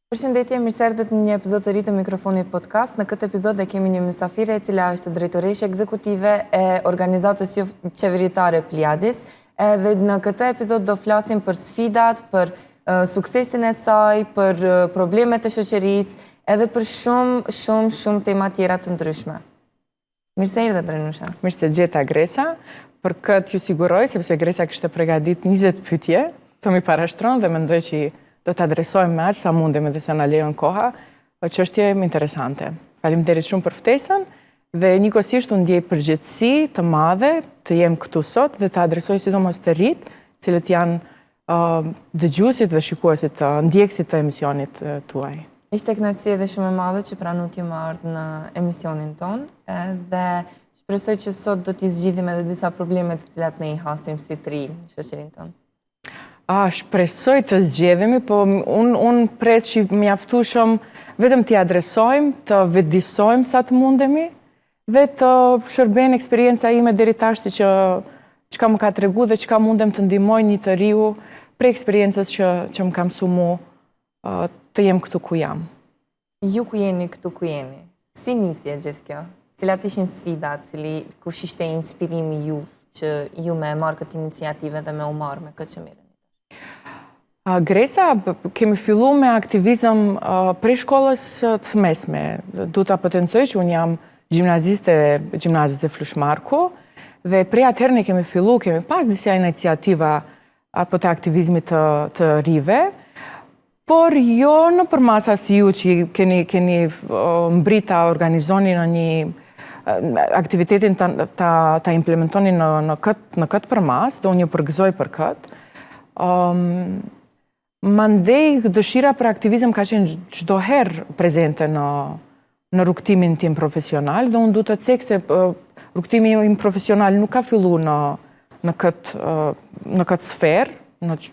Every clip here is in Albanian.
Përshëndetje, mirë se erdhët në një epizod të ri të Mikrofonit Podcast. Në këtë epizod e kemi një mysafire e cila është drejtoreshë ekzekutive e organizatës joqeveritare Pliadis. Edhe në këtë epizod do flasim për sfidat, për suksesin e saj, për problemet e shoqërisë, edhe për shumë, shumë, shumë tema tjera të ndryshme. Mirë se erdhe, Drenusha. Mirë se gjeta, Gresa. Për këtë ju siguroj, sepse Gresa kishte pregadit 20 pytje, të m'i parashtron dhe mendoj që do të adresojmë me aq sa mundemi dhe sa na lejon koha, po çështje interesante. Faleminderit shumë për ftesën dhe njëkohësisht unë ndjej përgjegjësi të madhe të jem këtu sot dhe të adresoj sidomos të rinjtë, cilët janë dëgjuesit dhe shikuesit, ndjekësit të emisionit tuaj. Ishte kënaqësi edhe shumë e madhe që pranuat ju me ardhë në emisionin tonë dhe shpresoj që sot do t'i zgjidhim edhe disa probleme të cilat ne i hasim si të ri në shoqërinë tonë. A, shpresoj të zgjedhemi, po unë un pres që mjaftueshëm vetëm t'i adresojmë, të vetëdijsojmë sa të mundemi, Dhe të shërben eksperienca ime deri tashti që çka më ka tregu dhe çka mundem të ndihmoj një të riu prej eksperiencës që, që më ka mësu mu të jem këtu ku jam. Ju ku jeni këtu ku jeni? Si nisi e gjithë kjo? Cilat ishin sfidat, cili, kush ishte inspirimi juv që ju me e marrë këtë iniciative dhe me u marrë me këtë që merreni? Gresa, kemi fillu me aktivizëm prej shkollës të mesme. Du ta potencoj që unë jam gjimnaziste e gjimnazit Zef Lush Marku, dhe prej atëherë ne kemi fillu, kemi pas disa iniciativa apo të aktivizmit të, të rive, por jo në përmasa si ju që keni, keni mbri ta organizoni në një aktivitetin ta, ta, ta implementoni në, në këtë në këtë përmasë, dhe unë ju përgëzoj për këtë. Um, mandej, dëshira për aktivizëm ka qenë çdo herë prezente në, në rrugëtimin tim profesional, dhe unë du të cek se rrugëtimi im profesional nuk ka fillu në, në këtë, në këtë sferë, në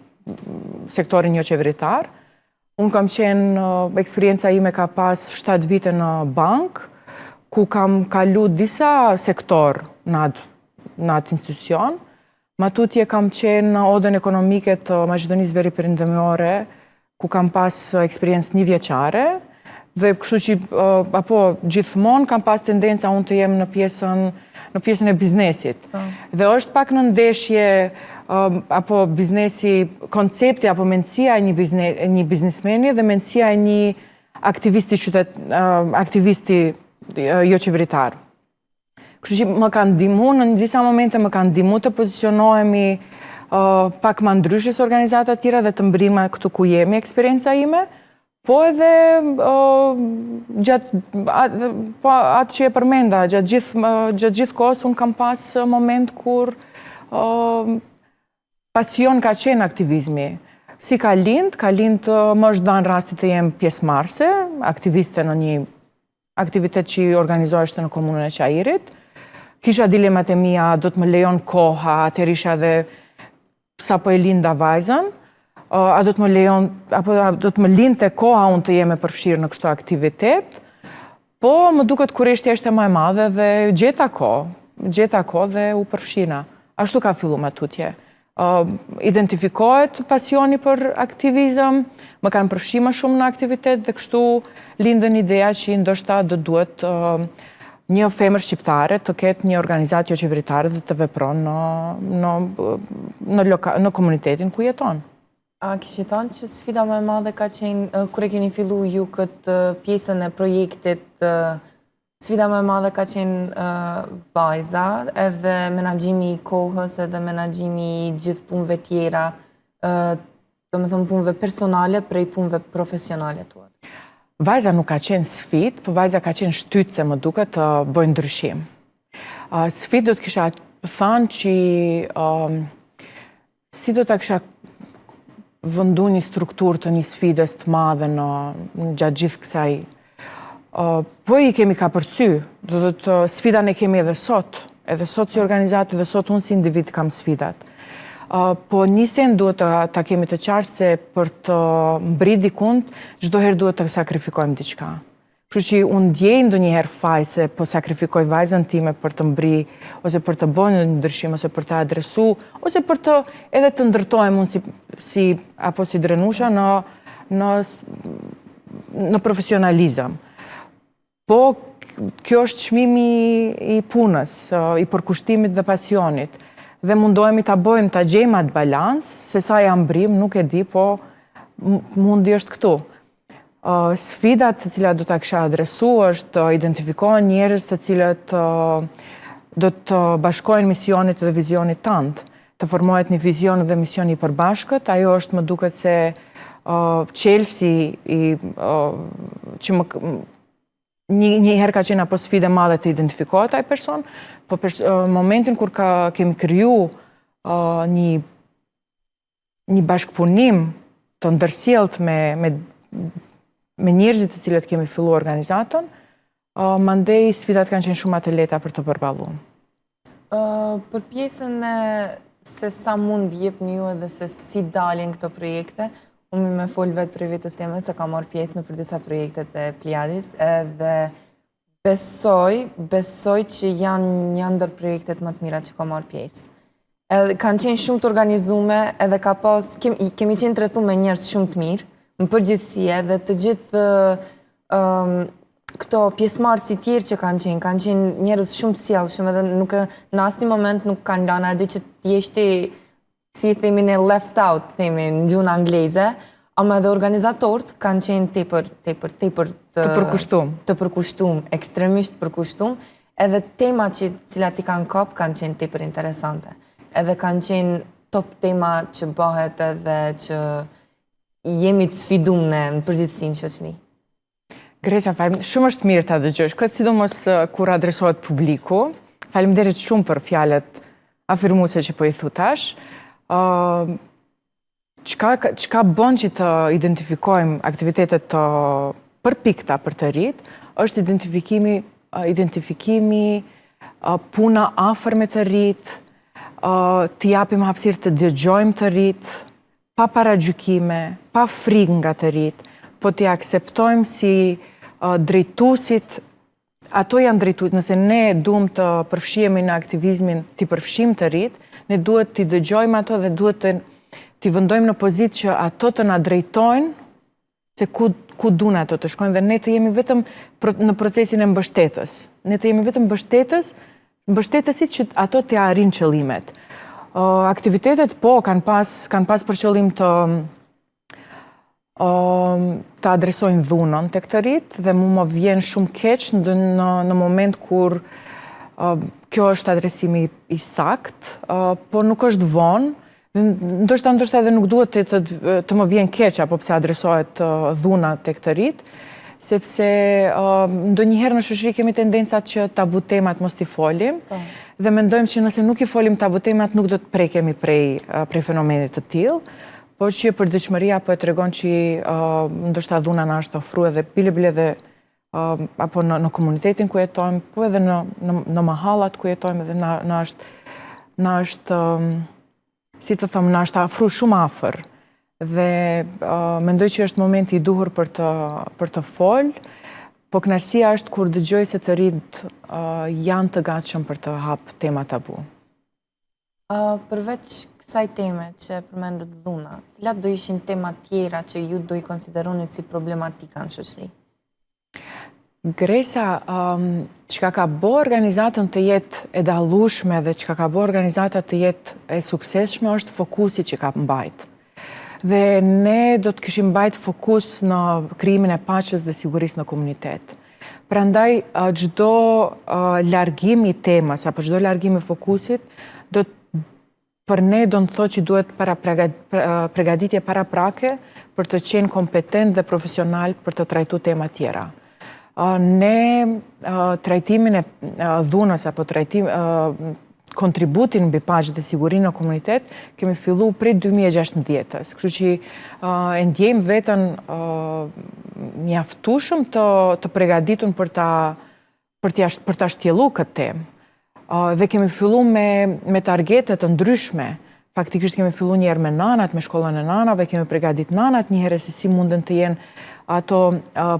sektorin joqeveritar, Unë kam qenë, eksperienca ime ka pas 7 vite në bankë, ku kam kalu disa sektor në atë, në atë institucion. Ma tutje kam qenë në odën ekonomike të Maqedonisë Veriperëndimore, ku kam pas eksperiencë njëvjeçare, dhe kështu që apo gjithmonë kam pas tendenca unë të jem në pjesën në pjesën e biznesit. Po. Dhe është pak në ndeshje apo biznesi, koncepti apo mendësia e një bizne, e një biznesmeni dhe mendësia e një aktivisti qytet aktivisti joqeveritar. Kështu që më ka ndihmu në disa momente më ka ndihmu të pozicionohemi uh, pak ma ndryshe se organizata tjera dhe të mbrima këtu ku jemi eksperienca ime, Po edhe gjatë po atë që e përmenda, gjatë gjithë gjatë gjithë kohës unë kam pas moment kur pasion ka qenë aktivizmi. Si ka lind, ka lind më është dhanë rasti të jem pjesëmarrëse, aktiviste në një aktivitet që organizoheshte në komunën e Çairit. Kisha dilemat e mia, do të më lejon koha, atëherë isha edhe sapo e linda vajzën, a do të më lejon, apo a do të më linte koha unë të jem e përfshirë në kështu aktivitet, po më duket kureshtja ishte më e madhe dhe gjeta kohë, gjeta kohë dhe u përfshina. Ashtu ka fillu më tutje. Identifikohet pasioni për aktivizëm, më kanë përfshi më shumë në aktivitet dhe kështu lindën ideja që ndoshta do duhet një femër shqiptare të ketë një organizatë joqeveritare dhe të vepron në, në, në, loka, në komunitetin ku jeton. A kishit thanë që sfida më e madhe ka qenë kur e keni fillu ju këtë pjesën e projektit Sfida më e madhe ka qenë vajza, edhe menaxhimi i kohës, edhe menaxhimi i gjithë punëve tjera, domethënë punëve personale prej punëve profesionale tuat. Vajza nuk ka qenë sfidë, po vajza ka qenë shtytëse më duket të bëj ndryshim. Sfidë do të kisha thanë që Si do ta kisha vëndu një strukturë të një sfidës të madhe në, në gjatë gjithë kësaj. Po i kemi kapërcy, do të thotë sfida ne kemi edhe sot, edhe sot si organizatë, edhe sot unë si individ kam sfidat. Po një sen duhet të, ta kemi të qartë se për të mbri dikund, çdo herë duhet të sakrifikojmë diçka. Kështu që unë ndjej ndonjëherë faj se po sakrifikoj vajzën time për të mbri ose për të bërë një ndryshim ose për të adresu ose për të edhe të ndërtohem unë si si apo si Drenusha në në në profesionalizëm. Po, kjo është çmimi i punës, i përkushtimit dhe pasionit. Dhe mundohemi ta bëjmë, ta gjejmë atë balans, se sa ia mbrijmë, nuk e di, po mundi është këtu. Sfidat të cilat do ta kisha adresu është të identifikohen njerëz të cilët do të bashkohen misionit dhe vizionit tand, të formohet një vizion dhe mision i përbashkët, ajo është më duket se çelësi i që më një një herë ka qenë apo sfidë e madhe të identifikohet ai person, po pers momentin kur ka kemi kriju një një bashkëpunim të ndërsjelltë me me me njerëzit të cilët kemi fillu organizatën, uh, mandej sfidat kanë qenë shumë më të lehta për të përballu. Uh, për pjesën e se sa mund jepni ju edhe se si dalin këto projekte, unë me fol vetë për vetës teme se kam marrë pjesë nëpër disa projekte të Pliadis edhe Besoj, besoj që janë një ndër projektet më të mira që kam marrë pjesë. Edhe kanë qenë shumë të organizume, edhe ka pas, kemi, kemi qenë të rrethuar me njerëz shumë të mirë, në përgjithësi edhe të gjithë um, këto pjesëmarrësit tjerë që kanë qenë, kanë qenë njerëz shumë të sjellshëm edhe nuk e, në asnjë moment nuk kanë lënë atë që të jesh ti si i themi ne left out, themi në gjuhën angleze, ama edhe organizatorët kanë qenë tepër, tepër, tepër të, të përkushtum. Të përkushtum, ekstremisht përkushtum, edhe temat që cilat i kanë kap kanë qenë tepër interesante. Edhe kanë qenë top tema që bëhet edhe që jemi të sfidum ne në përgjithësi në shoqëni. Gresa, falem, shumë është mirë ta dëgjosh, këtë sidomos kur adresohet publiku. Faleminderit shumë për fjalët afirmuese që po i thu tash. Uh, çka, çka bën që të identifikojmë aktivitetet të përpikta për të rinjtë, është identifikimi, identifikimi puna afër me të rinjtë, t'i japim hapësirë të dëgjojmë të rinjtë, pa paragjykime, pa frikë nga të rinjtë, po t'i akceptojmë si drejtuesit, ato janë drejtuesit, nëse ne duam të përfshihemi në aktivizmin, t'i përfshijmë të rinjtë, ne duhet t'i dëgjojmë ato dhe duhet të t'i vendojmë në pozitë që ato të na drejtojnë se ku ku duan ato të shkojnë dhe ne të jemi vetëm në procesin e mbështetës. Ne të jemi vetëm mbështetës, mbështetësit që ato t'i arrijnë qëllimet. Uh, aktivitetet po kanë pas kanë pas për qëllim të uh, të adresojnë dhunën tek të rinjtë dhe mu më vjen shumë keq në në, në moment kur uh, kjo është adresimi i saktë, uh, po nuk është vonë, Ndoshta ndoshta edhe nuk duhet të të, të më vjen keq apo pse adresohet dhuna tek të rinjtë, sepse uh, ndonjëherë në shoqëri kemi tendencat që tabu temat mos t'i folim po. dhe mendojmë që nëse nuk i folim tabu temat nuk do të prekemi prej prej fenomenit të tillë, por që përditshmëria po e tregon që uh, ndoshta dhuna na është ofru edhe bile bile edhe uh, apo në, në komunitetin ku jetojmë, po edhe në, në, në mahallat ku jetojmë edhe na, na është, na është, um, si të them, na është afru shumë afër. Dhe uh, mendoj që është momenti i duhur për të, për të fol, po kënaqësia është kur dëgjoj se të rinjtë uh, janë të gatshëm për të hap tema tabu. Uh, përveç kësaj teme që përmendët dhuna, cilat do ishin tema tjera që ju do i konsideronit si problematika në shoqëri? Gresa, um, çka ka bo organizatën të jetë e dallushme dhe çka ka bo organizata të jetë e suksesshme është fokusi që ka mbajt. Dhe ne do të kishim mbajt fokus në krijimin e paqes dhe sigurisë në komunitet. Prandaj çdo largim i temës apo çdo largim i fokusit do për ne do të thotë që duhet para pregaditje paraprake për të qenë kompetent dhe profesional për të trajtu tema tjera. Ne trajtimin e dhunës apo trajtim kontributin mbi paqe dhe siguri në komunitet kemi fillu prej 2016-ës. Kështu që e ndjejmë veten mjaftueshëm të të pregaditun për ta për t'ia për ta shtjellu këtë temë. Dhe kemi fillu me me targete të ndryshme. Faktikisht kemi fillu një herë me nanat, me shkollën e nanave, kemi pregadit nanat një herë se si munden të jenë ato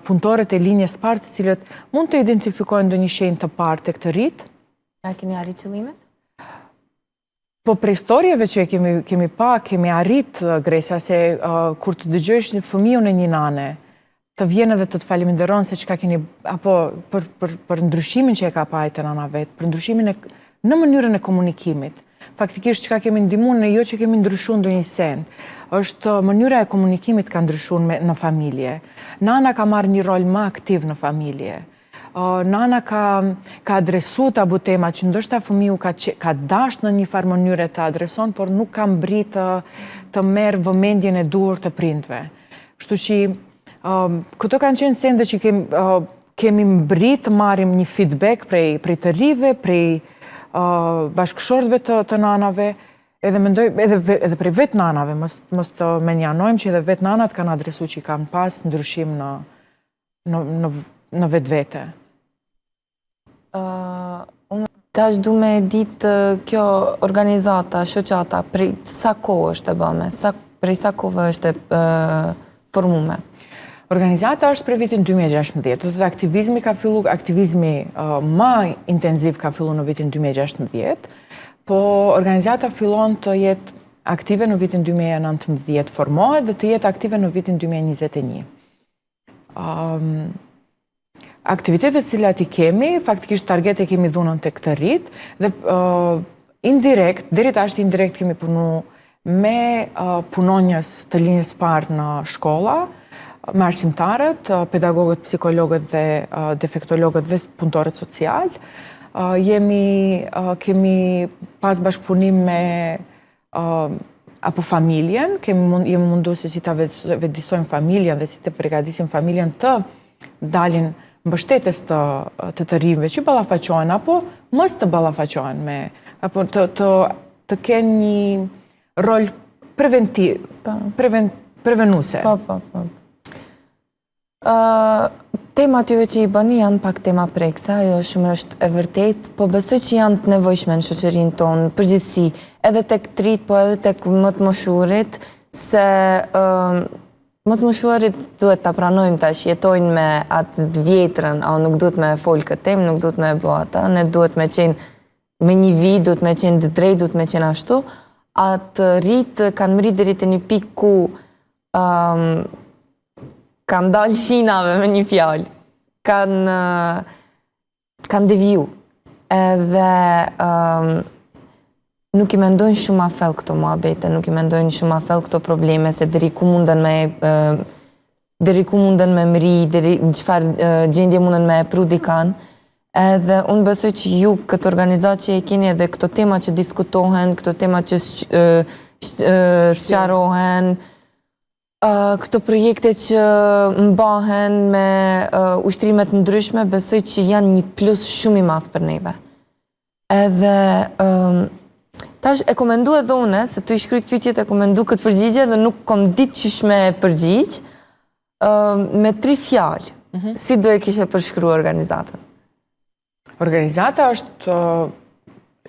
punëtorët e linjës parë të cilët mund të identifikojnë ndonjë shenjë të parë tek të rinjtë. A keni arrit qëllimet? Po prej storjeve që kemi, kemi pa, kemi arrit, Gresa, se uh, kur të dëgjojsh një fëmijën e një nane, Të vjen edhe të të faleminderon se çka keni apo për për për ndryshimin që e ka pa te nana vet, për ndryshimin e në mënyrën e komunikimit. Faktikisht çka kemi ndihmu ne jo që kemi ndryshu ndonjë send, është mënyra e komunikimit ka ndryshu me, në familje. Nana ka marrë një rol më aktiv në familje. Nana ka ka adresu tabu tema që ndoshta fëmiu ka ka dasht në një farë mënyre të adreson, por nuk ka mbri të të merr vëmendjen e duhur të prindve. Kështu që këto kanë qenë sende që kemi kemi mbri të marrim një feedback prej prej të rive, prej bashkëshortëve të të nanave, edhe mendoj edhe edhe prej vetë nanave, mos mos të menjanojmë që edhe vetë nanat kanë adresu që kanë pas ndryshim në në në në vetvete. Unë tash du me ditë kjo organizata, shoqata, prej sa kohë është e bëme, sa, prej sa kohë është e formume? Organizata është prej vitin 2016, do të thotë aktivizmi ka fillu, aktivizmi uh, më intenziv ka fillu në vitin 2016, po organizata fillon të jetë aktive në vitin 2019, formohet dhe të jetë aktive në vitin 2021. Um, aktivitetet të cilat i kemi, faktikisht target e kemi dhunën tek të rit, dhe uh, indirekt, deri tash indirekt kemi punu me uh, punonjës të linjës parë në shkolla, me arsimtarët, pedagogët, psikologët dhe uh, defektologët dhe punëtorët social. Uh, jemi, uh, kemi pas bashkëpunim me apo familjen, kemi mund, jemi mundu se si ta vetëdijsojmë familjen dhe si të pregadisim familjen të dalin mbështetës të të të rinjve që ballafaqohen apo mos të ballafaqohen me apo të të të kenë një rol preventiv, po. preven, prevenuese. Po, po, po. Temat juve që i bëni janë pak tema prekëse, ajo shumë është e vërtetë, po besoj që janë të nevojshme në shoqërinë tonë, përgjithësi, edhe tek të rit, po edhe tek më të moshuarit, se më të moshuarit duhet ta pranojmë tash, jetojnë me atë të vjetrën, a nuk duhet me fol këtë temë, nuk duhet me bo ata, ne duhet me qenë me një vijë, duhet me qenë të drejtë, duhet me qenë ashtu, a të rit kanë mri deri te një pikë ku um, kanë dalë shinave me një fjalë, kanë kanë deviju, edhe um, nuk i mendojnë shumë ma fell këto muhabete, nuk i mendojnë shumë ma fell këto probleme, se deri ku munden me deri ku munden me mri, deri në çfarë gjendje munden me e pru dikan, edhe unë besoj që ju këtë organizatë që e keni edhe këto tema që diskutohen, këto tema që sqarohen, këto projekte që mbahen me ushtrime të ndryshme, besoj që janë një plus shumë i madh për neve. Edhe tash e kom mendu edhe une, se tu i shkrujt pyetjet e kom mendu këtë përgjigje dhe nuk kom ditë qysh me përgjigj, me tri fjalë, mhm. si do e kishe përshkru organizatën? Organizata është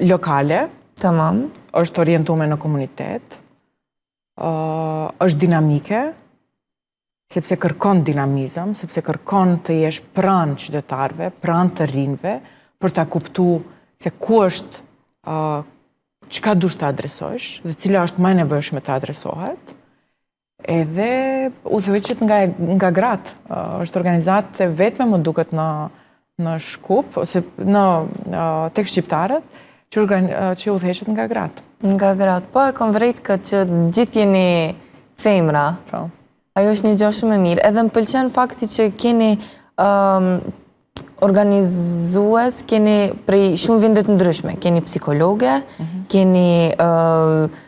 lokale, Tamam. është orientume në komunitet, është dinamike, sepse kërkon dinamizëm, sepse kërkon të jesh pranë qytetarëve, pranë të rinjve, për ta kuptu se ku është, çka dush të adresojsh, dhe cila është më e nevojshme të adresohet, edhe udhëhiqet nga, nga gratë. është organizatë e vetme më duket në, në Shkup, ose në, tek shqiptarët, që, organ, që udhëhiqet nga gratë. Nga gratë. Po e kom vrejt këtë që gjithë jeni femra. Po. Ajo është një gjë shumë e mirë. Edhe më pëlqen fakti që keni um, organizues, keni prej shumë vende të ndryshme. Keni psikologe, mm -hmm. keni uh,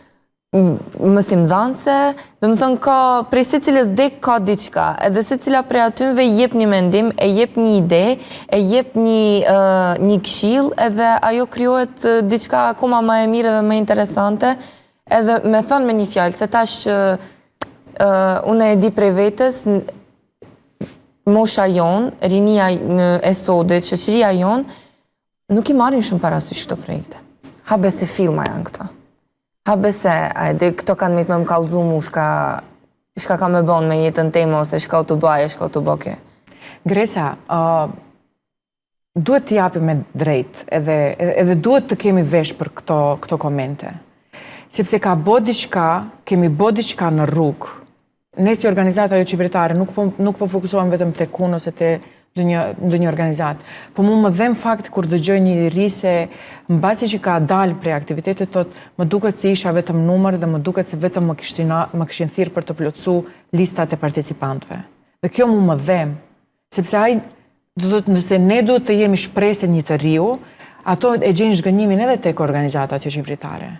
mësimdhanëse, domethënë ka, prej secilës degë ka diçka, edhe secila prej atynve jep një mendim, e jep një ide, e jep një, një këshillë, edhe ajo krijohet diçka akoma më e mirë edhe më interesante, edhe me thënë me një fjalë, se tash uh, unë e di prej vetes, mosha jonë, rinia e sodit, shoqëria jonë, nuk i marrin shumë parasysh këto projekte. Habe se filma janë këto. Habe se, a e di, këto kanë met me më kallzu mu shka, shka ka me bon me jetën teme, ose shka u tu bo ajo, shka u tu bo kjo. Gresa, uh, duhet të japim me drejt, edhe, edhe duhet të kemi vesh për këto, këto komente. Sepse ka bo diçka, kemi bo diçka në rrugë, Ne si organizata joqeveritare nuk po nuk po fokusohem vetëm tek unë ose te ndonjë ndonjë organizatë. Po mu më dhem fakt kur dëgjoj një i ri se mbasi që ka dalë prej aktivitetit thotë më duket se isha vetëm numër dhe më duket se vetëm më kishin më kishin thirrë për të plotësu listat e participantëve. Dhe kjo mu më dhem, sepse ai do të thotë nëse ne duhet të jemi shpresë e një të riu, ato e gjejnë zhgënjimin edhe tek organizatat joqeveritare.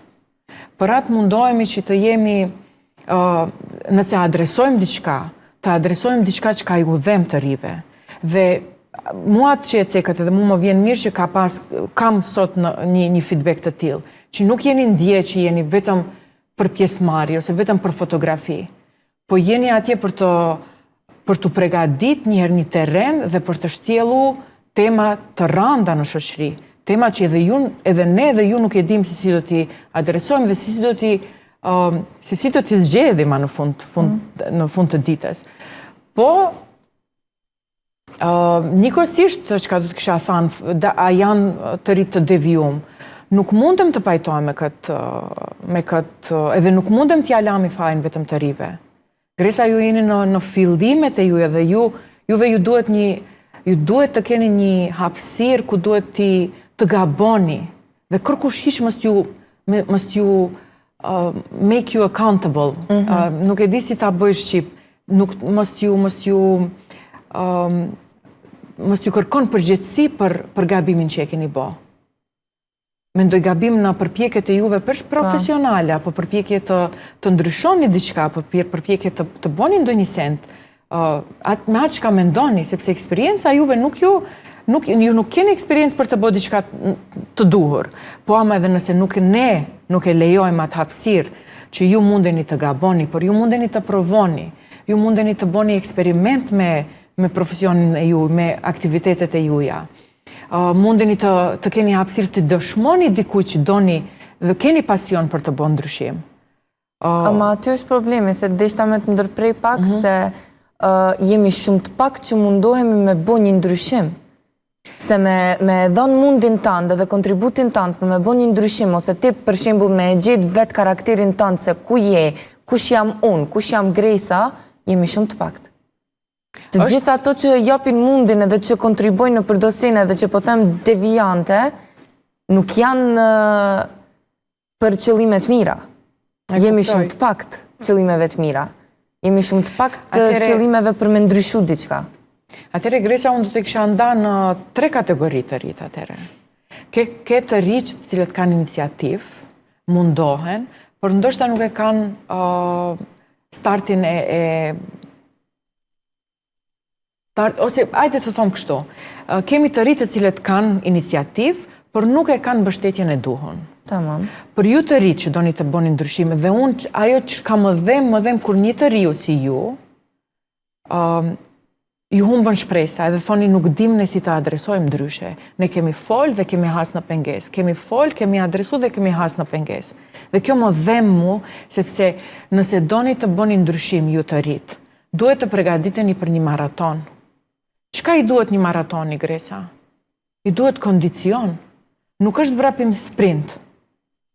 Për atë mundohemi që të jemi, nëse adresojmë diçka, të adresojmë diçka çka ju dhem të rive. Dhe mua atë që e cekët edhe mu më vjen mirë që ka pas, kam sot në, një, një feedback të tillë, që nuk jeni ndje që jeni vetëm për pjesëmarrje ose vetëm për fotografi. Po jeni atje për të për të pregadit njëherë një terren dhe për të shtjellu tema të randa në shoqëri, tema që edhe ju, edhe ne dhe ju nuk e dim se si do t'i adresojmë dhe se si do t'i um, se si do t'i zgjedhim në fund, fund, mm. në fund të ditës. Po Uh, njëkohësisht, çka do të kisha thanë, da, a janë të ri të devijum, nuk mundem të pajtohem me këtë, me këtë, edhe nuk mundem t'ia lami fajin vetëm të rive. Gresa ju jeni në, në fillimet e juja dhe ju, juve ju duhet një, ju duhet të keni një hapësirë ku duhet t'i, të gaboni dhe kërkush hiç mos t'ju, mos t'ju uh, make you accountable. Mm -hmm. uh, nuk e di si ta bëj shqip. Nuk mos t'ju mos t'ju um, mos t'ju kërkon përgjegjësi për për gabimin që e keni bë. Mendoj gabim në përpjekjet e juve për profesionale apo përpjekje të të ndryshoni diçka, apo përpjekje të të bëni ndonjë send, uh, at, me atë çka mendoni, sepse eksperienca juve nuk ju nuk ju nuk keni eksperiencë për të bërë diçka të duhur. Po ama edhe nëse nuk ne nuk e lejojmë atë hapësirë që ju mundeni të gaboni, por ju mundeni të provoni, ju mundeni të bëni eksperiment me me profesionin e ju, me aktivitetet e juja. Uh, mundeni të të keni hapësirë të dëshmoni dikujt që doni dhe keni pasion për të bërë ndryshim. Ama aty është problemi, se deshta me të ndërprej pak, mm -hmm. se uh, jemi shumë të pak që mundohemi me bo një ndryshim. Se me, me dhonë mundin tënd dhe kontributin tënd për me bo një ndryshim, ose ti për shembull me e gjetë vetë karakterin tënd se ku je, kush jam unë, kush jam Gresa, jemi shumë të paktë. Të është... gjithë ato që japin mundin edhe që kontribuojnë në përdosine edhe që po them devijante, nuk janë për qëllime të mira. Jemi shumë të pakt qëllimeve të mira. Jemi shumë të pakt të qëllimeve për me ndryshu diçka. Atëherë, Gresa, unë do të kisha nda në tre kategori të rit, atëherë. Ke, ke të ri që të cilët kanë iniciativë, mundohen, por ndoshta nuk e kanë uh, startin e, e ose ajde të thom kështu, kemi të ri të cilët kanë iniciativë, por nuk e kanë mbështetjen e duhur. Tamam. Për ju të ri që doni të bëni ndryshime dhe unë ajo që ka më dhem, më dhem kur një të riu si ju, um, ju humbën shpresa edhe thoni nuk dim ne si të adresojmë ndryshe. Ne kemi fol dhe kemi has në pengesë. Kemi fol, kemi adresu dhe kemi has në pengesë. Dhe kjo më dhem mu, sepse nëse doni të bëni ndryshim ju të rit, Duhet të pregaditeni për një maraton. Çka i duhet një maratoni, Gresa? I duhet kondicion. Nuk është vrapim sprint.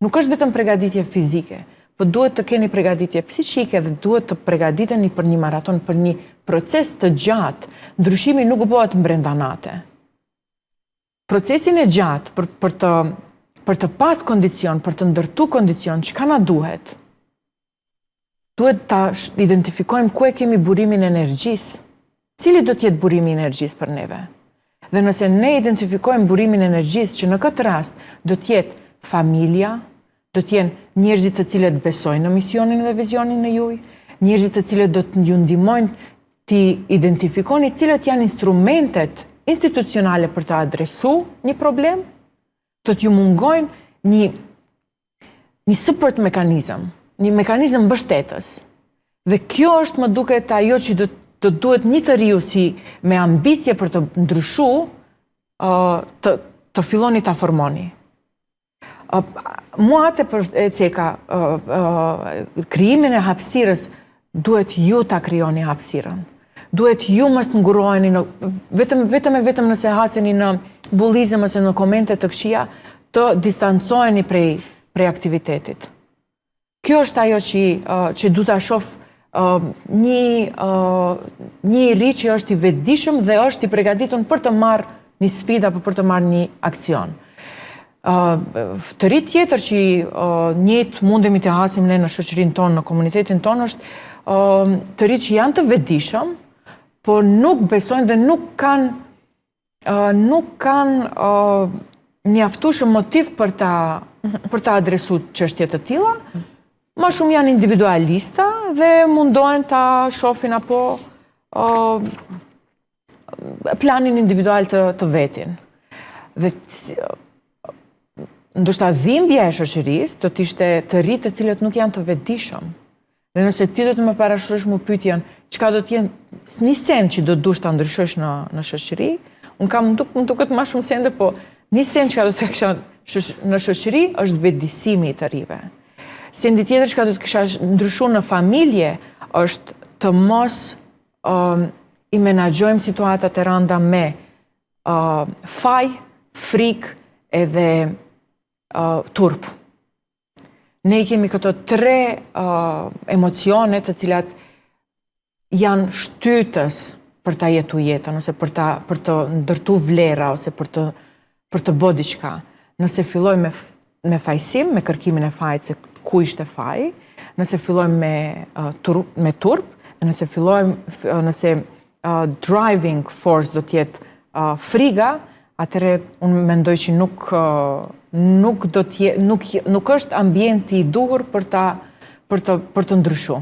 Nuk është vetëm pregaditje fizike, po duhet të keni pregaditje psiqike dhe duhet të pregaditeni për një maraton, për një proces të gjatë. Ndryshimi nuk bëhet brenda nate. Procesin e gjatë për, për të për të pas kondicion, për të ndërtu kondicion, çka na duhet? Duhet ta identifikojmë ku e kemi burimin e energjisë. Cili do të jetë burimi i energjisë për neve? Dhe nëse ne identifikojmë burimin e energjisë që në këtë rast do të jetë familja, do të jenë njerëzit të cilët besojnë në misionin dhe vizionin e juaj, njerëzit të cilët do të ju ndihmojnë të identifikoni cilët janë instrumentet institucionale për të adresu një problem, do t'ju mungojnë një një support mekanizëm, një mekanizëm mbështetës. Dhe kjo është më duket ajo që do të duhet një të riu si me ambicie për të ndryshu, të, të filloni ta formoni. Mua atë për e ceka, krijimin e hapësirës, duhet ju ta krijoni hapësirën. Duhet ju mos të ngurroheni në vetëm vetëm e vetëm nëse haseni në bullizëm ose në komente të këqija, të distancoheni prej prej aktivitetit. Kjo është ajo që që du ta shoh Një një i ri që është i vetëdijshëm dhe është i pregaditun për të marrë një sfidë apo për të marrë një aksion. Të ri tjetër që njëjtë mundemi të hasim ne në shoqërinë tonë, në komunitetin tonë, është të ri që janë të vetëdijshëm, por nuk besojnë dhe nuk kanë nuk kanë mjaftueshëm motiv për ta për të adresu çështje të tilla. Ma shumë janë individualista dhe mundohen ta shofin apo planin individual të, të vetin. Dhe ndoshta dhimbja e shoqërisë do të ishte të ri të cilët nuk janë të vetëdijshëm. Dhe nëse ti do të më parashtrosh mu pyetjen, çka do të jenë një send që do të dush ta ndryshosh në në shoqëri, unë kam më duk, më duket më shumë sende, po një send çka do të kisha në shoqëri është vetëdijsimi i të rive. Sendi tjetër çka do të kisha ndryshu në familje është të mos um, i menaxhojmë situatat e randa me uh, faj, frikë edhe uh, turp. Ne i kemi këto tre uh, emocione të cilat janë shtytës për ta jetu jetën, ose për, ta, për të ndërtu vlera, ose për të, për të bo diçka. Nëse fillojmë me, me fajsim, me kërkimin e fajit se ku ishte faji, nëse fillojmë me, uh, turp, me turp, dhe nëse fillojmë, nëse uh, driving force do të jetë uh, friga, atëherë unë mendoj që nuk nuk do të jetë nuk nuk është ambienti i duhur për ta për të për të ndryshu.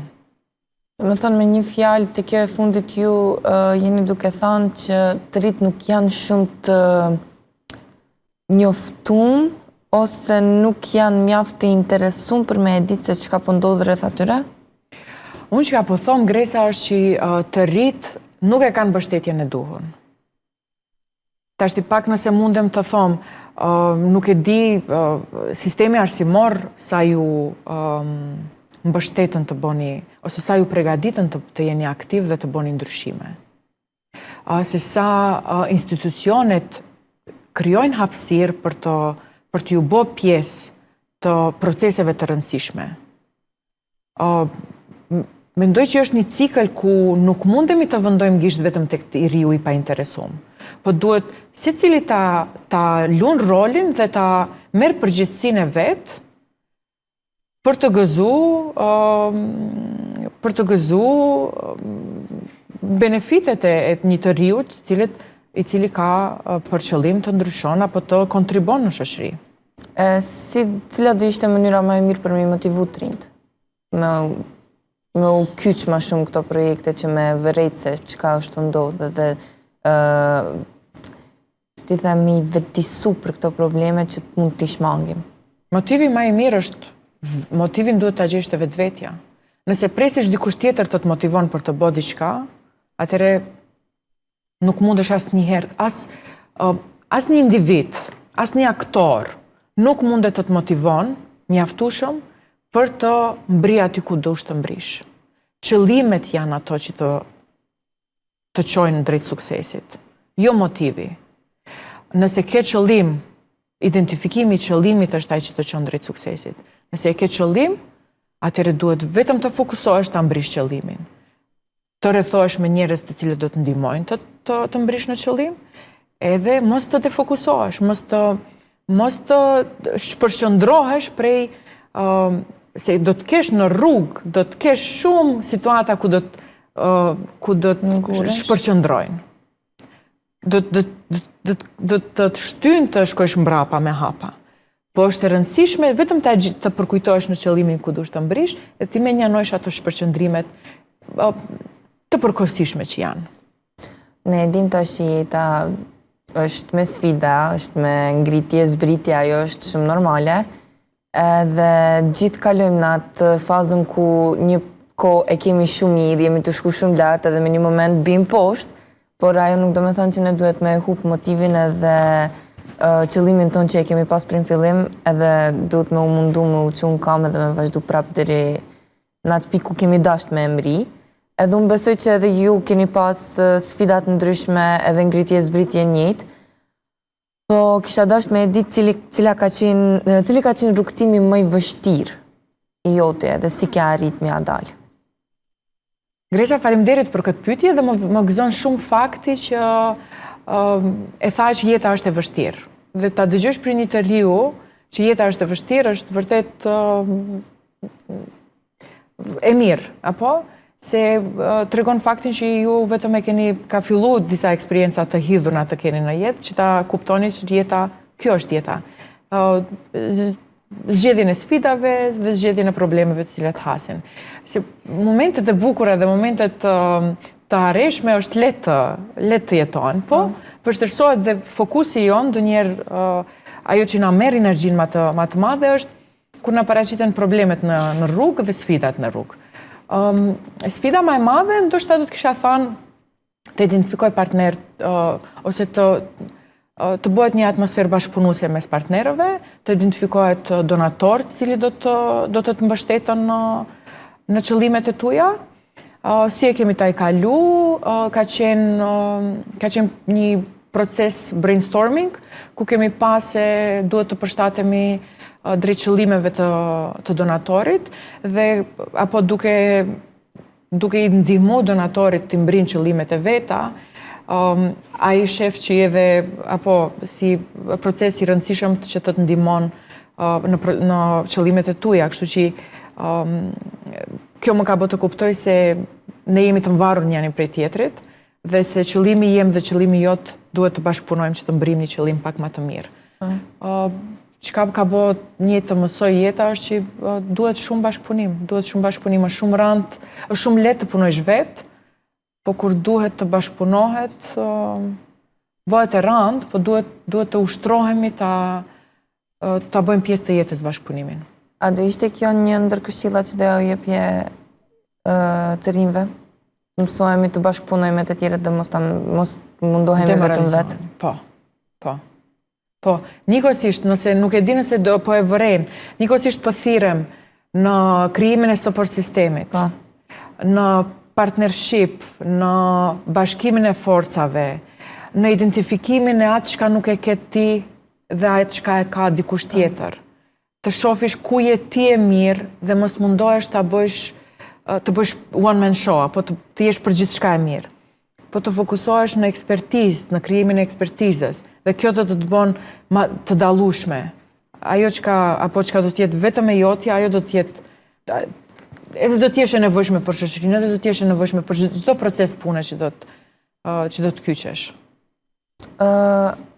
Domethënë me një fjalë te kjo e fundit ju uh, jeni duke thanë që të rit nuk janë shumë të njoftum ose nuk janë mjaft të interesum për me e ditë se çka po ndodh rreth atyre? Unë çka po thom Gresa është që uh, të rit nuk e kanë mbështetjen e duhur. Tashti pak nëse mundem të thom, nuk e di sistemi arsimor sa ju mbështetën të boni, ose sa ju pregaditën të, të jeni aktiv dhe të boni ndryshime. Se sa institucionet krijojnë hapësirë për të, për të ju bo pjesë të proceseve të rëndësishme. Mendoj që është një cikël ku nuk mundemi të vëndojmë gisht vetëm tek i riu i painteresum. Po duhet secili ta ta lun rolin dhe ta merr përgjegjësinë e vet për të gëzu për të gëzu benefitet e, e një të riut, cilit, i cili ka për qëllim të ndryshon apo të kontribon në shoqëri. E, si, cila do ishte mënyra më e mirë për me i motivu të rinjtë? Me, me u kyç ma shumë këto projekte që me vërejt se çka është tu ndodhë dhe uh, si t'i them, me i vetëdisu për këto probleme që të mund t'i shmangim. Motivi ma i mirë është, motivin duhet ta gjesh te vetvetja. Nëse presish dikush tjetër të të motivon për të bo diçka, atëherë Nuk mundesh asnjëherë, as, asnjë individ, asnjë aktor, nuk mundet të të motivon mjaftueshëm për të mbri aty ku dush të mbrish. Qëllimet janë ato që të të çojnë drejt suksesit, jo motivi. Nëse ke qëllim, identifikimi i qëllimit është ai që të çon drejt suksesit. Nëse e ke qëllim, atëherë duhet vetëm të fokusohesh ta mbrish qëllimin. të rrethohesh me njerëz të cilët do të ndihmojnë të të, të mbrish në qëllim, edhe mos të defokusohesh, mos të mos të shpërqendrohesh prej uh, se do të kesh në rrugë, do të kesh shumë situata ku do të uh, ku do të shpërqendrojnë. Do do do do të të shtyjnë të shkojsh mbrapa me hapa. Po është e rëndësishme vetëm të, të përkujtohesh në qëllimin ku dush të mbrish e t'i mënjanojsh ato shpërqendrimet të përkohësishme që janë. Ne e dim tash që jeta është me sfida, është me ngritje, zbritje, ajo është shumë normale. Edhe gjithë kalojmë në atë fazën ku një kohë e kemi shumë mirë, jemi tu shku shumë lart edhe me një moment bim poshtë, por ajo nuk do me thënë që ne duhet me hup motivin edhe qëllimin tonë që e kemi pas prej në fillim, edhe duhet me u mundu me u çu në kamë edhe me vazhdu prapë deri në atë pikë ku kemi dasht me mri. Edhe unë besoj që edhe ju keni pas sfida të ndryshme edhe ngritje zbritje njëjtë. Po kisha dasht me e ditë cili, cila ka qenë, cili ka qenë rrugëtimi më i vështirë i joti edhe si ke arrit me ia dalë. Gresa, faleminderit për këtë pyetje dhe më, më gëzon shumë fakti që uh, e tha që jeta është e vështirë. Dhe ta dëgjosh prej një të riu që jeta është e vështirë, është vërtet uh, e mirë, apo? Se uh, tregon faktin që ju vetëm e keni ka fillu disa eksperienca të hidhura të keni në jetë, që ta kuptoni që jeta, kjo është jeta. Uh, zgjedhjen e sfidave dhe zgjedhjen e problemeve të cilat hasin. Se momentet e bukura dhe momentet të hareshme është lehtë lehtë të jetohen, po mm. vështirësohet dhe fokusi jonë ndonjëherë ajo që na merr energjinë më të më të madhe është kur na paraqiten problemet në në rrugë dhe sfidat në rrugë. Ëm um, sfida më e madhe ndoshta do të kisha thënë të identifikoj partner ose të të bëhet një atmosferë bashkëpunuese mes partnerëve, të identifikohet donator të cili do të do të të mbështetën në në qëllimet e tuja. Si e kemi tejkalu, ka qenë ka qenë një proces brainstorming ku kemi pa se duhet të përshtatemi drejt qëllimeve të të donatorit dhe apo duke duke i ndihmu donatorit t'i mbrin qëllimet e veta, um, ai shef që edhe apo si proces i rëndësishëm që të të ndihmon uh, në në qëllimet e tuaja, kështu që um, kjo më ka bë të kuptoj se ne jemi të mvarur njëri prej tjetrit dhe se qëllimi jem dhe qëllimi jot duhet të bashkëpunojmë që të mbrijmë një qëllim pak më të mirë. Uh, çka më ka bo një të mësoj jeta është që uh, duhet shumë bashkëpunim, duhet shumë bashkëpunim, është shumë rand, është shumë lehtë të punojsh vetë, po kur duhet të bashkëpunohet, uh, bëhet e rand, po duhet duhet të ushtrohemi ta ta bëjmë pjesë të jetës bashkëpunimin. A do ishte kjo një ndër këshillat që do ja u jepje të rinjve? Të mësohemi të bashkëpunojmë me të tjerët dhe mos ta mos mundohemi vetëm vetë. Po. Po. Po, njëkohësisht, nëse nuk e di nëse do po e vëren, njëkohësisht po thirrem në krijimin e support sistemit. Po. Në partnership, në bashkimin e forcave, në identifikimin e atë çka nuk e ke ti dhe atë çka e ka dikush po. tjetër. Të shofish ku je ti e mirë dhe mos mundohesh ta bësh të bësh one man show apo të, të jesh për gjithçka e mirë. Po të fokusohesh në ekspertizë, në krijimin e ekspertizës dhe kjo do të të bën ma të dallueshme. Ajo çka apo çka do të jetë vetëm e jotja, ajo do të jetë edhe do të jesh e nevojshme për shoqërinë, edhe do të jesh e nevojshme për çdo proces pune që do të që do të kyçesh.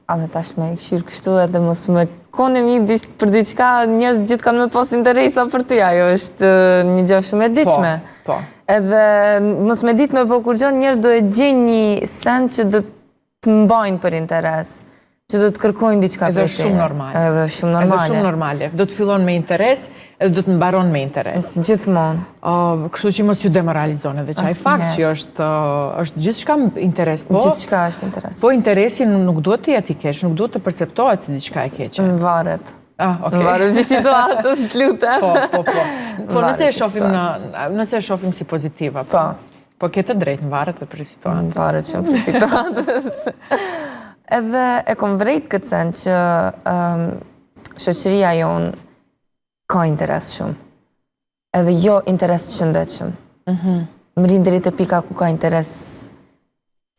A me tash me e kqyr kështu edhe mos me konë e mirë për diçka, njerëz gjithë kanë me pas interesa për ty, ajo është një gjë shumë e po, ditshme. Po, Edhe mos me ditë me bo kurgjo, njerëz do e gjejnë një send që do të mbajnë për interes, që do të kërkojnë diçka për ty. Edhe shumë normale. Edhe shumë normale. Edhe shumë normale. Do të fillon me interes, edhe do të mbaron me interes. Gjithmonë. Uh, kështu që mos ju demoralizon edhe qaj fakt që është është gjithçka interes, po. Gjithçka është interes. Po interesi nuk duhet të jetë i keq, nuk duhet të perceptohet si diçka e keqe. Varet. Ah, okay. Varet prej situatës, të lutem. Po, po, po. Po nëse e shohim në nëse e shohim si pozitiva, po. Po, po ke të drejtë, varet edhe prej situatës. Varet shumë prej situatës. Edhe e kom vrejt këtë sen që um, shoqëria jonë ka interes shumë. Edhe jo interes të shëndetshëm. Mm -hmm. Mrrin deri te pika ku ka interes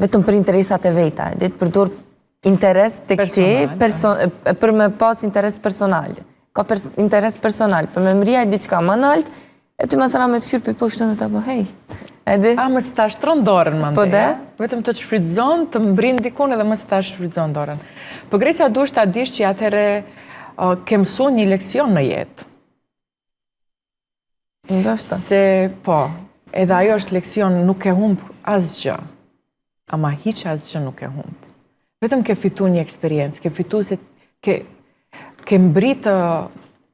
vetëm për interesat e veta, e di, përdor interes tek ti, perso, për me pas interes personal. Ka pers, interes personal, për me mrri ai diçka ma nalt, e ty masana me të kqyr prej poshtë me ta bo, hej, e di? A, mos ta shtron dorën, mandej. Po de? Vetëm të të shfrytëzon, të mbrin dikun edhe mos ta shfrytëzon dorën. Po Gresa duhesh ta dish që atëherë uh, ke mësu një leksion në jetë. Ndoshta. Se, po, edhe ajo është leksion, nuk ke humb asgjë. Ama hiç asgjë nuk ke humb. Vetëm ke fitu një eksperiencë, ke fitu se ke, ke mbri të,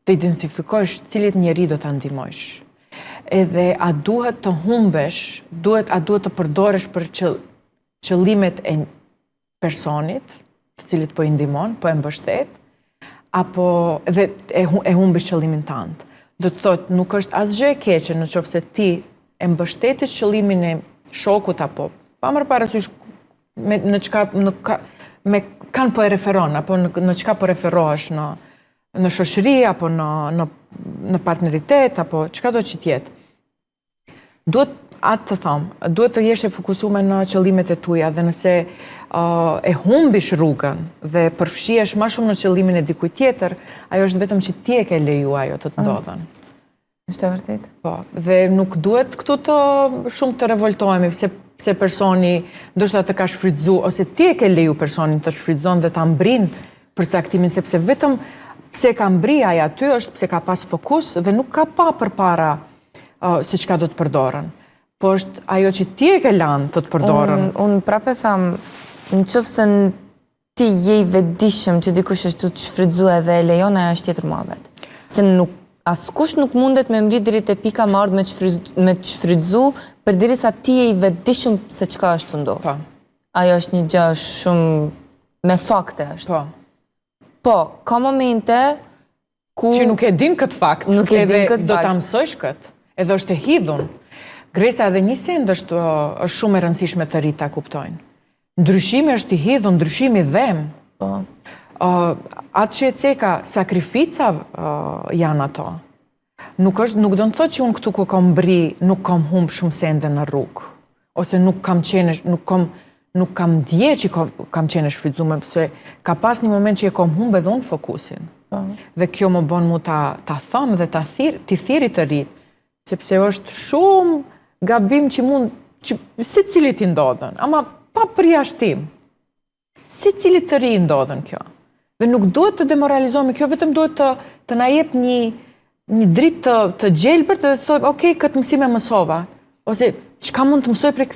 të identifikosh cilit njeri do ta ndihmojsh. Edhe a duhet të humbesh, duhet, a duhet të përdoresh për qëll, qëllimet e personit, të cilit po i ndihmon, po e mbështet, apo dhe e, e humbish qëllimin tand. Do të thotë, nuk është asgjë e keqe në qoftë se ti e mbështetish qëllimin e shokut apo pa marrë parasysh me në çka në ka, me kanë po e referon apo në, në çka po referohesh në në shoqëri apo në në në partneritet apo çka do që të jetë. Duhet Atë të thom, duhet të jesh e fokusume në qëllimet e tuja dhe nëse e humbish rrugën dhe përfshihesh ma shumë në qëllimin e dikujt tjetër, ajo është vetëm që ti e ke leju ajo të të ndodhën. Është e vërtetë. Po, dhe nuk duhet këtu të shumë të revoltohemi pse pse personi ndoshta të ka shfrytëzu ose ti e ke leju personin të shfrytëzon dhe ta mbrin përcaktimin sepse vetëm pse ka mbri ai aty është pse ka pas fokus dhe nuk ka pa përpara uh, se çka do të përdorën. Po është ajo që ti e ke lanë të të përdorën. Unë un prapë e tham, në qoftë se ti je i vetëdijshëm që dikush është tu të shfrytëzu edhe e lejon, ajo është tjetër muhabet. Se nuk, askush nuk mundet me mri deri te pika me ardhë me të me të shfrytëzu, përderisa ti je i vetëdijshëm se çka është tu ndodhë. Po. Ajo është një gjë shumë me fakte është. Po. Po, ka momente ku... Që nuk e din këtë fakt, nuk e din këtë do ta mësojsh këtë, edhe është e hidhun. Gresa edhe një send është, është shumë e rëndësishme të rinjtë ta kuptojnë. Ndryshimi është i hidhun, ndryshimi dhem. Po. Uh, atë që e ceka, sakrifica uh, janë ato. Nuk është, nuk do të thotë që unë këtu ku kom mbri, nuk kom humb shumë sende në rrugë. Ose nuk kam qenë, nuk kom, nuk kam ndje që kom, kam qenë e shfrytëzume, pse ka pas një moment që e kom humb edhe unë fokusin. Po. Dhe kjo më bon mu ta, ta thom dhe ta thirr, t'i thirri të rinjtë, sepse është shumë gabim që mund, që secilit i ndodhën, ama pa përjashtim. Secilit të ri i ndodhën kjo. Dhe nuk duhet të demoralizohemi, kjo vetëm duhet të, të na jep një, një dritë të, të gjelbërt dhe të thojmë, ok, këtë mësim e mësova. Ose, çka mund të mësoj prej,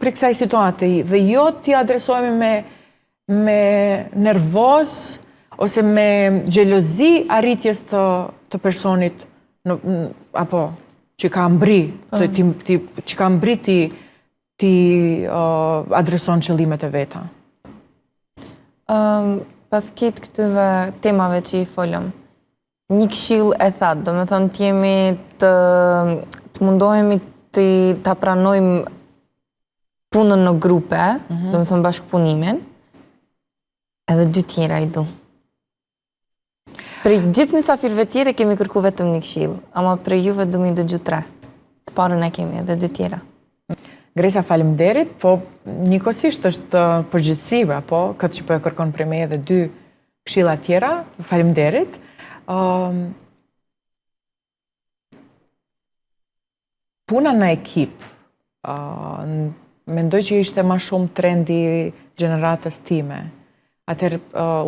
prej kësaj situate dhe jo t'i adresohemi me, me nervoz ose me xhelozi arritjes të, të personit në, apo që ka mbri, të, ti, ti, që ka mbri t'i, t'i uh, adreson qëllimet e veta? Um, pas krejt këtyve temave që i folëm, një këshillë e thatë, domethënë të jemi të, të mundohemi të, ta pranojmë punën në grupe, mm -hmm. domethënë bashkëpunimin, edhe dy tjera i du. Prej gjithë mysafirëve tjerë kemi kërku vetëm një këshillë, ama prej juve du mi dëgju tre. Të parën e kemi edhe dy tjera. Gresa, faleminderit, po njëkohësisht është uh, përgjegjësi, apo këtë që po e kërkon prej meje edhe dy këshilla tjera, faleminderit. Um, Puna në ekip, mendoj që ishte ma shumë trendi i gjeneratës time. Atëherë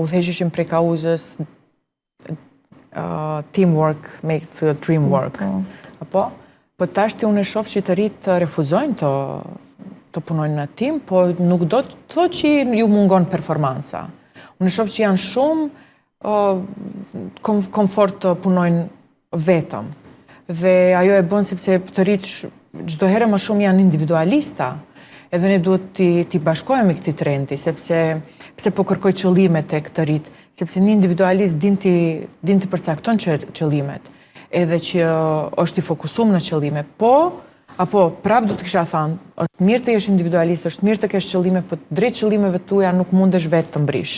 udhëheqeshim prej kauzës teamwork makes the dream work. Po. Apo? Po tashti unë e shof që të rinjtë refuzojnë të, të punojnë në tim, po nuk do të thotë që ju mungon performansa. Unë e shof që janë shumë komfort të punojnë vetëm. Dhe ajo e bën sepse të rinjtë çdo herë më shumë janë individualista. Edhe ne duhet t'i t'i bashkohemi këtij trendi, sepse pse po kërkoj qëllime tek të rinjtë, sepse një individualist din t'i din t'i përcakton qëllimet, edhe që është i fokusum në qëllime. Po, apo prap do të kisha thënë, është mirë të jesh individualist, është mirë të kesh qëllime, po drejt qëllimeve tuaja nuk mundesh vetë të mbrish.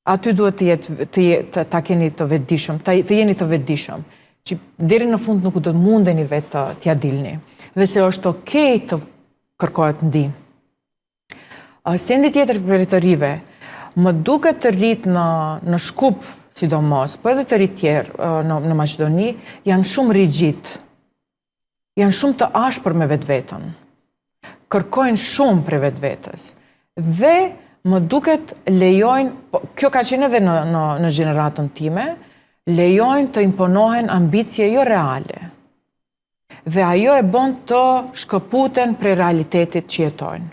Aty duhet të jetë të jetë ta keni të vetëdijshëm, të, të jeni të vetëdijshëm, që deri në fund nuk do të mundeni vetë të t'ia dilni dhe se është okay të kërkohet ndihmë. Sendi tjetër për të rinjve, më duket të rinjtë në në Shkup sidomos, po edhe të rinjtë tjerë në në Maqedoni janë shumë rigjid. Janë shumë të ashpër me vetveten. Kërkojnë shumë prej vetvetes. Dhe më duket lejojnë, po, kjo ka qenë edhe në, në, në gjeneratën time, lejojnë të imponohen ambicie jo reale. Dhe ajo e bon të shkëputen prej realitetit që jetojnë.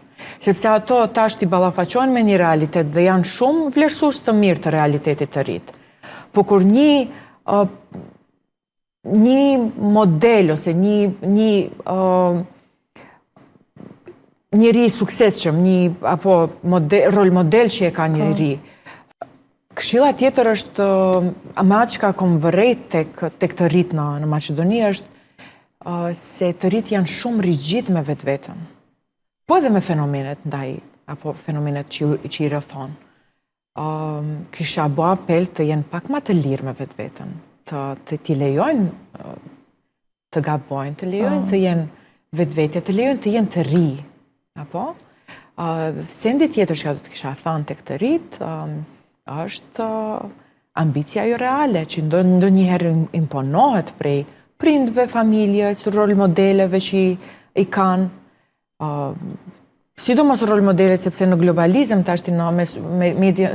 Sepse ato tashti ballafaqohen me një realitet dhe janë shumë vlerësues të mirë të realitetit të rinjtë. Po kur një uh, një model ose një një uh, njeri i suksesshëm, një apo model, rol model që e ka një po. ri. Këshilla tjetër është me atë çka kom vërejt tek tek të rinjtë në në Maqedoni është uh, se të rinjtë janë shumë rigjid me vetveten. Po edhe me fenomenet ndaj apo fenomenet që që i rrethon. Um, kisha bo apel të jenë pak ma të lirë me vetveten, të, të t'i lejojnë të gabojnë, të lejojnë të jenë vetvetja, të lejojnë të jenë të ri, apo? Sendi tjetër që do të kisha thanë tek të ritë, është ambicia jo reale, që ndonjëherë imponohet prej prindve, familjes, rol modeleve që i kanë, sidomos rol modelet, sepse në globalizëm tashti në media,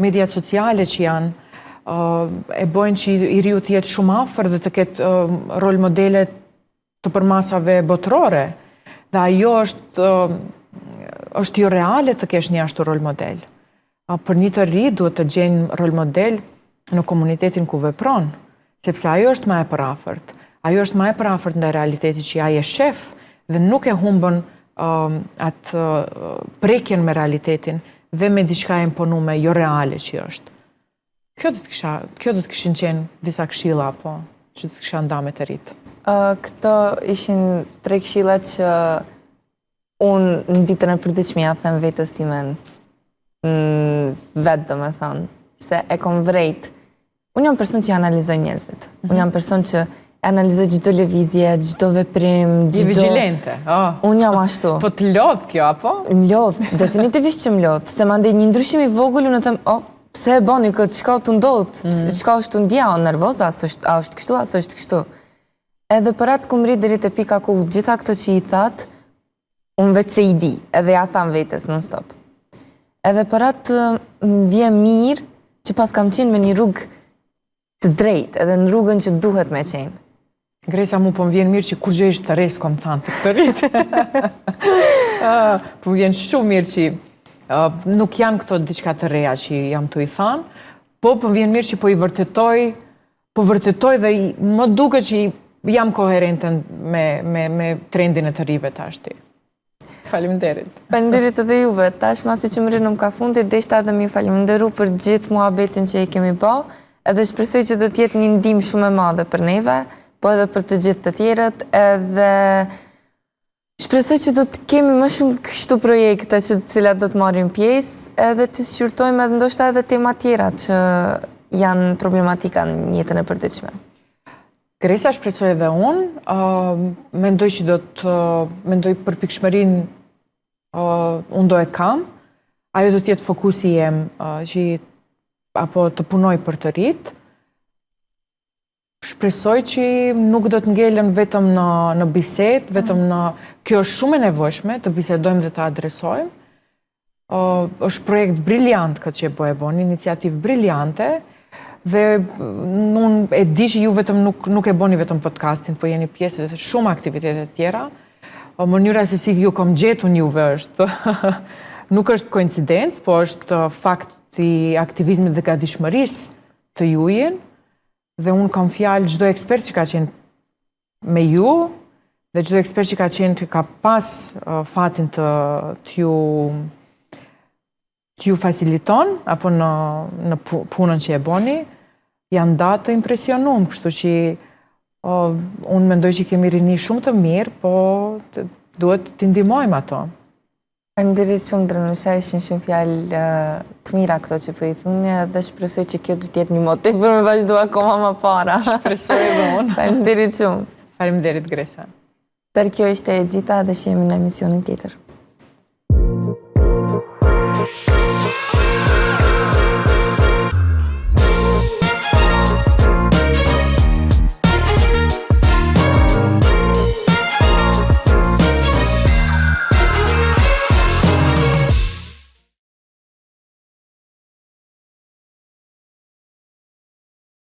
mediat sociale që janë, e bojnë që i riu të jetë shumë afër dhe të ketë rol modele të përmasave botërore. Dhe ajo është, është jo reale të kesh një ashtu rol model. Për një të ri duhet të gjejnë rol model në komunitetin ku vepron, sepse ajo është ma e përafërt. Ajo është ma e përafërt ndaj realitetit që ai e shef dhe nuk e humbën uh, atë uh, prekjen me realitetin dhe me diçka e imponume jo reale që është. Kjo do të kisha, kjo do të kishin qenë disa këshilla apo që do të kisha nda me të ritë. Uh, këto ishin tre këshilla që unë në ditën e përditshme ja them vetes time në vetë domethënë, se e kom vrejt. Unë jam person që analizoj njerëzit. Mm -hmm. Unë jam person që analizoj çdo lëvizje, çdo veprim, çdo... Je vigjilente, oh. Unë jam ashtu. Po të lodh kjo, apo? Më lodh, definitivisht që më lodh. Se mandej një ndryshim i vogël, unë them, oh, pse e bani këtë, çka tu ndodhë, mm. çka është tu ndje, a nervoz, a është, a është kështu, a është kështu. Edhe për atë kum mrri deri te pika ku gjitha këto që i thatë, unë veç se i di, edhe ja tham vetes non stop. Edhe për atë më vjen mirë që paskam qenë me një rrugë të drejtë, edhe në rrugën që duhet me qenë. Gresa, mu po më vjen mirë që kurgjë hiç të re s'kom thanë te të ritë. Ah, po më vjen shumë mirë që ah, nuk janë këto diçka të reja që jam tu i thanë, po po më vjen mirë që po i vërtetoj Po vërtetoj dhe më duket që jam koherente me, me, me trendin e të rive tashti. Faleminderit. Faleminderit edhe juve. Tash masi që mrrinëm ka fundi, deshta edhe me ju falënderu për gjithë muhabetin që e kemi bo, edhe shpresoj që do të jetë një ndihmë shumë e madhe për neve, po edhe për të gjithë të tjerët, edhe Shpresoj që do të kemi më shumë kështu projekte që të cilat do të marrim pjesë edhe të shqyrtojmë edhe ndoshta edhe tema tjera që janë problematika në jetën e përditshme. Gresa shpresoj edhe unë, mendoj që do të mendoj përpikshmërinë unë do e kam, ajo do të jetë fokusi jem që apo të punoj për të ritë. Shpresoj që nuk do të ngelen vetëm në në bisedë, vetëm në kjo është shumë e nevojshme të bisedojmë dhe të adresojmë. Ë është projekt briliant këtë që po e boni, iniciativë briliante dhe unë e di që ju vetëm nuk nuk e boni vetëm podcastin, po jeni pjesë edhe shumë aktivitete të tjera. O mënyra se si ju kom gjetun juve është nuk është koincidencë, po është fakt i aktivizmit dhe gatishmërisë të jujin. Dhe unë kam fjalë çdo ekspert që ka qenë me ju dhe çdo ekspert që ka qenë që ka pas fatin të t'ju t'ju faciliton apo në në punën që e boni, janë da të impresionum, kështu që o, unë mendoj që kemi rini shumë të mirë, po të, duhet t'i ndihmojmë ato. Faleminderit shumë Drenusha, ishin shumë fjalë të mira këto që po i thuni dhe shpresoj që kjo do të jetë një motiv për me vazhdu akoma më para. Shpresoj edhe unë. Faleminderit shumë. Faleminderit Gresa. Tërë kjo ishte e gjitha dhe shihemi në emisionin tjetër.